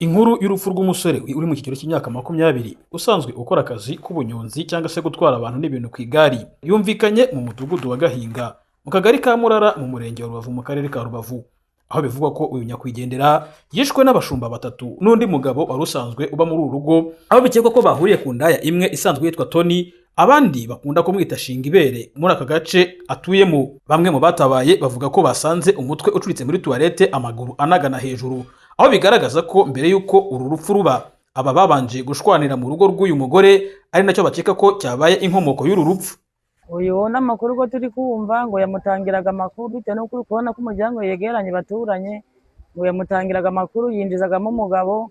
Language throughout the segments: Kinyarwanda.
Inkuru y'urupfu rw'umusore uri mu kigero cy'imyaka 20 usanzwe ukora akazi k'ubunyonzi cyangwa se gutwara abantu n'ibintu ku igare, yumvikanye mu mudugudu wa Gahinga mu kagari ka Murara mu murenge wa Rubavu mu karere ka Rubavu, aho bivugwa ko uyu nyakwigendera yishwe n'abashumba batatu n'undi mugabo wari usanzwe uba muri uru rugo, aho bikekwa ko bahuriye ku ndaya imwe isanzwe yitwa Tony, abandi bakunda kumwita Shingibere muri aka gace atuyemo. Bamwe mu batabaye bavuga ko basanze umutwe ucuritse muri tuwarete, amaguru anagana hejuru, aho bigaragaza ko mbere y'uko uru rupfu ruba aba babanje gushwanira mu rugo rw'uyu mugore, ari nacyo bakeka ko cyabaye inkomoko y'uru rupfu. Uyu n'amakuru ko turi kumva ngo yamutangiraga amakuru bitewe n'uko uri kubona ko umuryango yegeranye baturanye, ngo yamutangiraga amakuru yinjizagamo umugabo,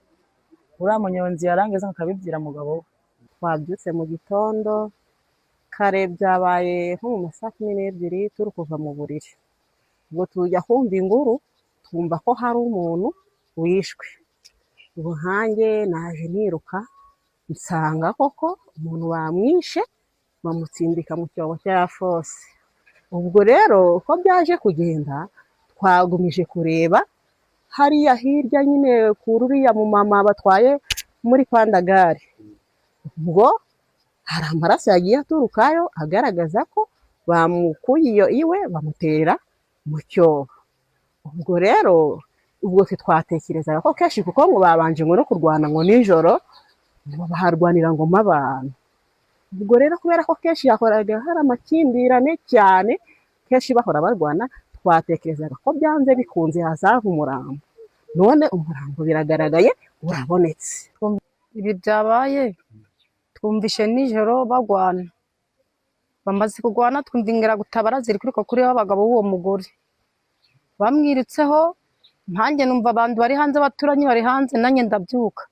uriya munyonzi yarangiza akabibwira mugabo we. Twabyutse mu gitondo kare, byabaye nko mu ma saa 12 turi kuva mu buriri, ubwo tujya kumva inkuru twumva ko hari umuntu wishwe. Ubu nkanjye naje niruka nsanga koko umuntu bamwishe, bamutsindika mu cyobo cya fosse. Ubwo rero uko byaje kugenda, twagumije kureba hariya hirya nyine kuri uriya mumama batwaye muri pandagare, ubwo hari amaraso yagiye aturukayo agaragaza ko bamukuye iyo iwe bamutera mu cyobo. Ubwo rero ubwo twe twatekerezaga ko kenshi, kuko ngo babanje ngo no kurwana ngo nijoro, ngo baharwanira ngo mo abantu. Ubwo rero kubera ko kenshi hahoraga hari amakimbirane cyane, kenshi bahora barwana, twatekerezaga ko byanze bikunze hazava umurambo. None umurambo biragaragaye urabonetse. Ibi byabaye twumvishe nijoro bagwana, bamaze kurwana twumva inkeragutabara ziri kwiruka kuri abagabo b'uwo mugore, bamwirutseho. Nkanjye numva abantu bari hanze, abaturanyi bari hanze, nanjye ndabyuka.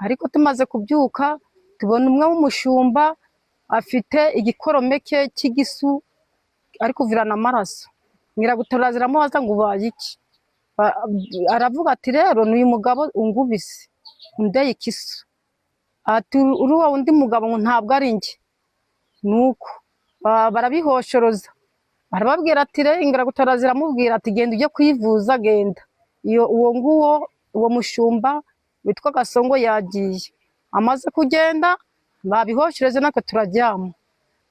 Ariko tumaze kubyuka tubona umwe w'umushumba afite igikoromeke cy'igisu ari kuvirana amaraso. Inkeragutabara ziramubaza ngo ubaye iki? Aravuga ati rero ni uyu mugabo ungubise undeye ikisu. Ati uri wa wundi mugabo ngo ntabwo ari njye. Nuko barabihoshoroza, barababwira ati rero inkeragutabara ziramubwira ati genda ujye kwivuza, genda. Iyo uwo nguwo uwo mushumba witwa Gasongo yagiye, amaze kugenda babihoshereje natwe turaryama.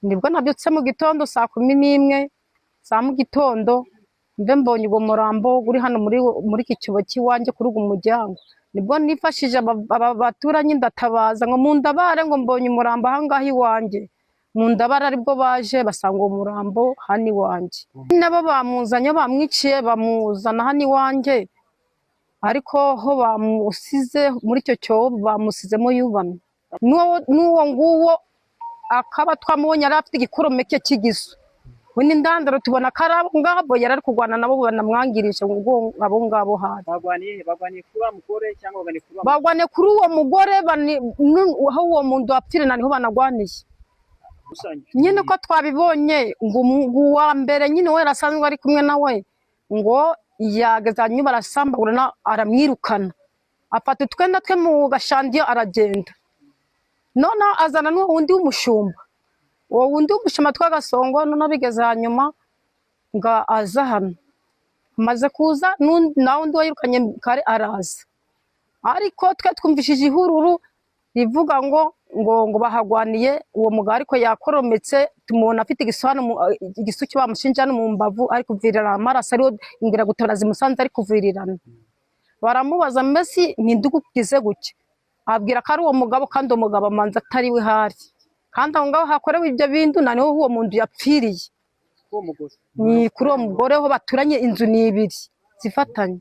Nibwo nabyutse mu gitondo saa 11 za mu gitondo, mbe mbonye uwo murambo uri hano muri iki cyobo cy'iwanjye kuri uwo muryango. Nibwo nifashije aba baturanyi ndatabaza ngo mundabare, ngo mbonye umurambo aha ngaha iwanjye, mundabare. Aribwo baje basanga uwo murambo hano iwanjye. Nabo bamuzanye, bamwiciye bamuzana hano iwanjye, ariko ho bamusize muri icyo cyobo, bamusizemo yubamye. N'uwo nguwo akaba twamubonye yari afite igikoromeke cy'igisu, we n'indandaro tubona ko ari abo ngabo yari ari kurwana nabo banamwangirije ngo abo ngabo hari. Bagwaniye he? Bagwaniye kuri wa mugore cyangwa bagwaniye kuri wa Bagwane kuri uwo mugore, aho uwo muntu wapfire na niho banagwaniye. Rusange? Nyine ko twabibonye ngo uwa mbere nyine we yarasanzwe ari kumwe nawe, ngo yageze hanyuma arasambagura aramwirukana, afata utwenda twe mu gashandiyo aragenda. Noneho azana n'uwo wundi w'umushumba, uwo wundi w'umushumba twagasongo. Noneho bigeze hanyuma ngo aza hano, amaze kuza nawe undi wayirukanye kare araza, ariko twe twumvishije ihururu rivuga ngo bahagwaniye uwo mugabo, ariko yakorometse, tumubona afite igisu hano igisuki bamushinja hano mu mbavu, ari kuvirirana amaraso, ariho inkeragutabara zimusanze ari kuvirirana. Baramubaza mbese ninde ukugize gutya? Abwira ko ari uwo mugabo, kandi uwo mugabo amanza atari we hari, kandi aho ngaho hakorewe ibyo bintu na niho uwo muntu yapfiriye. Uwo mugore? Ni kuri uwo mugore ho baturanye, inzu ni ibiri zifatanye.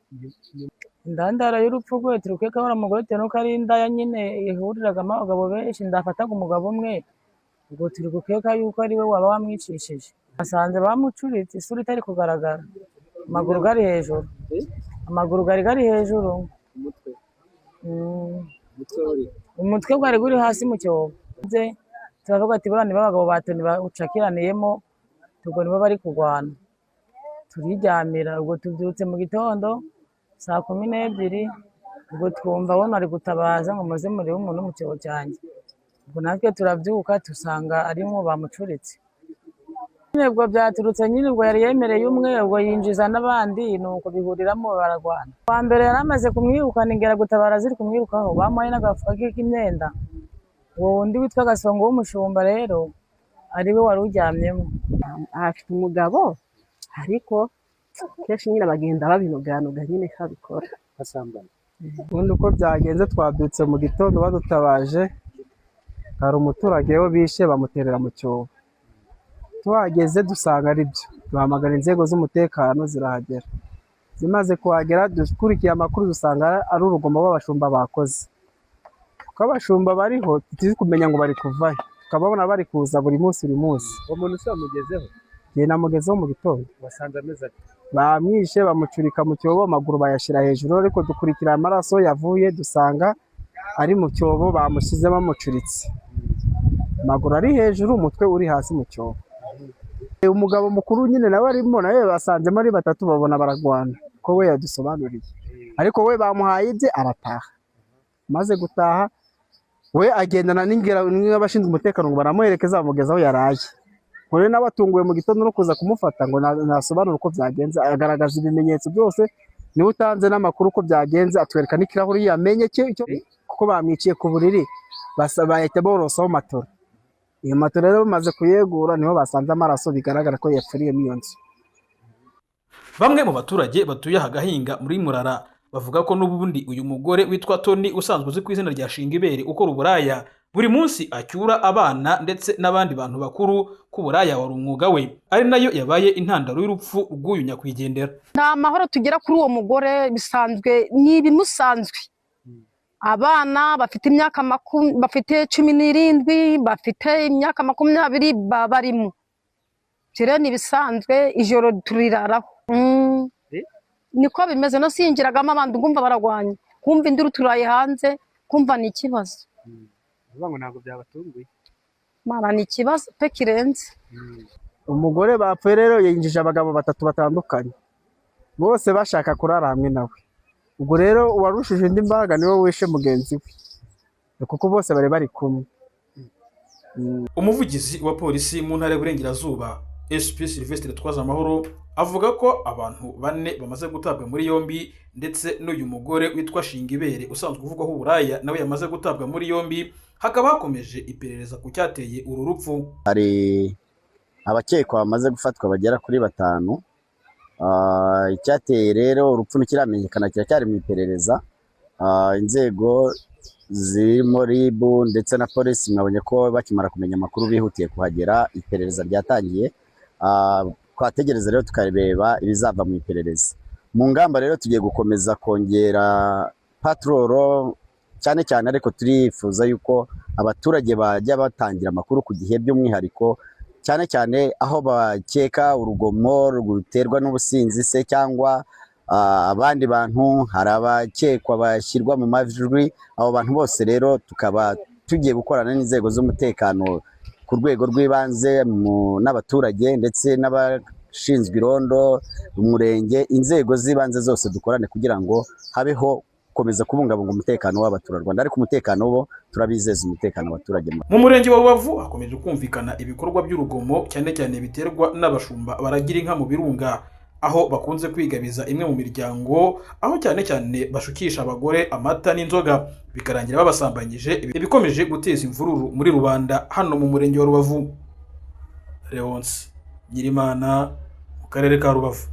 Indandaro y'urupfu rwe turi ko uriya mugore bitewe n'uko ari indaya nyine ihuriragamo abagabo benshi, ndafataga umugabo umwe, ubwo turi gukeka yuko ari we waba wamwicishije. Basanze bamucuritse isura itari kugaragara, amaguru gari hejuru, amaguru gari gari hejuru. Umutwe? Mm. Umutwe uri Umutwe gwari guri hasi mu cyobo. Turavuga ati buriya nibo abagabo ba Toni bawucakiraniyemo, ubwo nibo bari kurwana. Turiryamira. Ubwo tubyutse mu gitondo saa 12, ubwo twumva bona ari gutabaza ngo muze murebe umuntu mu cyobo cyanjye. Ubwo natwe turabyuka dusanga arimo bamucuritse. Ubwo byaturutse nyine, ubwo yari yemereye umwe, ubwo yinjiza n'abandi, nuko bihuriramo bararwana. Wa mbere yari amaze kumwirukana, inkeragutabara ziri kumwirukaho, bamuhaye n'agafuka k'imyenda. Uwo wundi witwa Gasongo w'umushumba rero ariwe wari uryamyemo. Afite umugabo, ariko kenshi nyine bagenda babinuganoga nyine ko abikora. Basambana. Ubundi uko byagenze, twabyutse mu gitondo badutabaje, hari umuturage we bishe bamuterera mu cyobo. Tuhageze dusanga ari byo, duhamagara inzego z'umutekano zirahagera. Zimaze kuhagera dukurikiye amakuru dusanga ari urugomo rw'abashumba bakoze. Kuko abashumba bariho tutizi kumenya ngo bari kuvahe, tukababona bari kuza buri munsi buri munsi. Uwo muntu se wamugezeho? Njye namugezeho mu gitondo. Wasanze ameze ate? Bamwishe bamucurika mu cyobo, amaguru bayashyira hejuru, ariko dukurikira amaraso yavuye dusanga ari mu cyobo bamushyize bamucuritse, amaguru ari hejuru, umutwe uri hasi mu cyobo. Umugabo mukuru nyine nawe arimo, nawe basanzemo ari batatu, babona baragwana ko we yadusobanuriye, ariko we bamuhaye ibye arataha. Amaze gutaha we agendana n'abashinzwe umutekano ngo baramuherekeza bamugeza aho yaraye. Ngo rero nawe atunguwe mu gitondo no kuza kumufata ngo nasobanure uko byagenze, agaragaza ibimenyetso byose, niwe utanze n'amakuru uko byagenze, atwereka n'ikirahuri yamenye cye icyo, kuko bamwiciye ku buriri, bahita borosaho matora. Iyo matora rero bamaze kuyegura niho basanze amaraso, bigaragara ko yapfiriye muri iyo nzu. Bamwe mu baturage batuye aha Gahinga muri Murara bavuga ko n'ubundi uyu mugore witwa Tony usanzwe uzwi ku izina rya Shingibere ukora uburaya buri munsi acyura abana ndetse n'abandi bantu bakuru ko uburaya wari umwuga we, ari nayo yabaye intandaro y'urupfu rw'uyu nyakwigendera. Nta mahoro tugera kuri uwo mugore, bisanzwe ni ibimusanzwe. Abana bafite imyaka bafite 17, bafite imyaka 20 barimo. Ibyo ni ibisanzwe, ijoro turiraraho. Niko bimeze, no sinjiragamo abantu ngumva baragwanya, kumva induru turaye hanze, kumva ni ikibazo. Uvuga ngo ntabwo byabatunguye. Mara ni ikibazo pe kirenze. Umugore bapfuye rero yinjije abagabo batatu batandukanye, bose bashaka kurara hamwe nawe. Ubwo rero uwarushije indi mbaraga niwe wishe mugenzi we, kuko bose bari bari kumwe. Umuvugizi wa polisi mu ntara y'Iburengerazuba SP Sylvestre Twazamahoro avuga ko abantu 4 bamaze gutabwa muri yombi, ndetse n'uyu mugore witwa Shingibere usanzwe uvugwaho uburaya nawe yamaze gutabwa muri yombi, hakaba hakomeje iperereza ku cyateye uru rupfu. Hari abakekwa bamaze gufatwa bagera kuri 5. Icyateye rero urupfu ntikiramenyekana, kiracyari mu iperereza. Inzego zirimo RIB ndetse na polisi mwabonye ko bakimara kumenya amakuru bihutiye kuhagera, iperereza ryatangiye. Twategereza rero tukareba ibizava mu iperereza. Mu ngamba rero tugiye gukomeza kongera patrol cyane cyane, ariko turifuza yuko abaturage bajya batangira amakuru ku gihe, by'umwihariko cyane cyane aho bakeka urugomo ruterwa n'ubusinzi se cyangwa abandi bantu, hari abakekwa bashyirwa mu majwi. Abo bantu bose rero tukaba tugiye gukorana n'inzego z'umutekano ku rwego rw'ibanze n'abaturage ndetse n'abashinzwe irondo, umurenge, inzego z'ibanze zose dukorane kugira ngo habeho gukomeza kubungabunga umutekano w'abaturarwanda, ariko umutekano bo turabizeza umutekano abaturage. Mu murenge wa Rubavu hakomeje kumvikana ibikorwa by'urugomo cyane cyane biterwa n'abashumba baragira inka mu birunga, aho bakunze kwigabiza imwe mu miryango, aho cyane cyane bashukisha abagore amata n'inzoga bikarangira babasambanyije, ibikomeje guteza imvururu muri rubanda hano mu murenge wa Rubavu. Leonce Nyirimana mu karere ka Rubavu.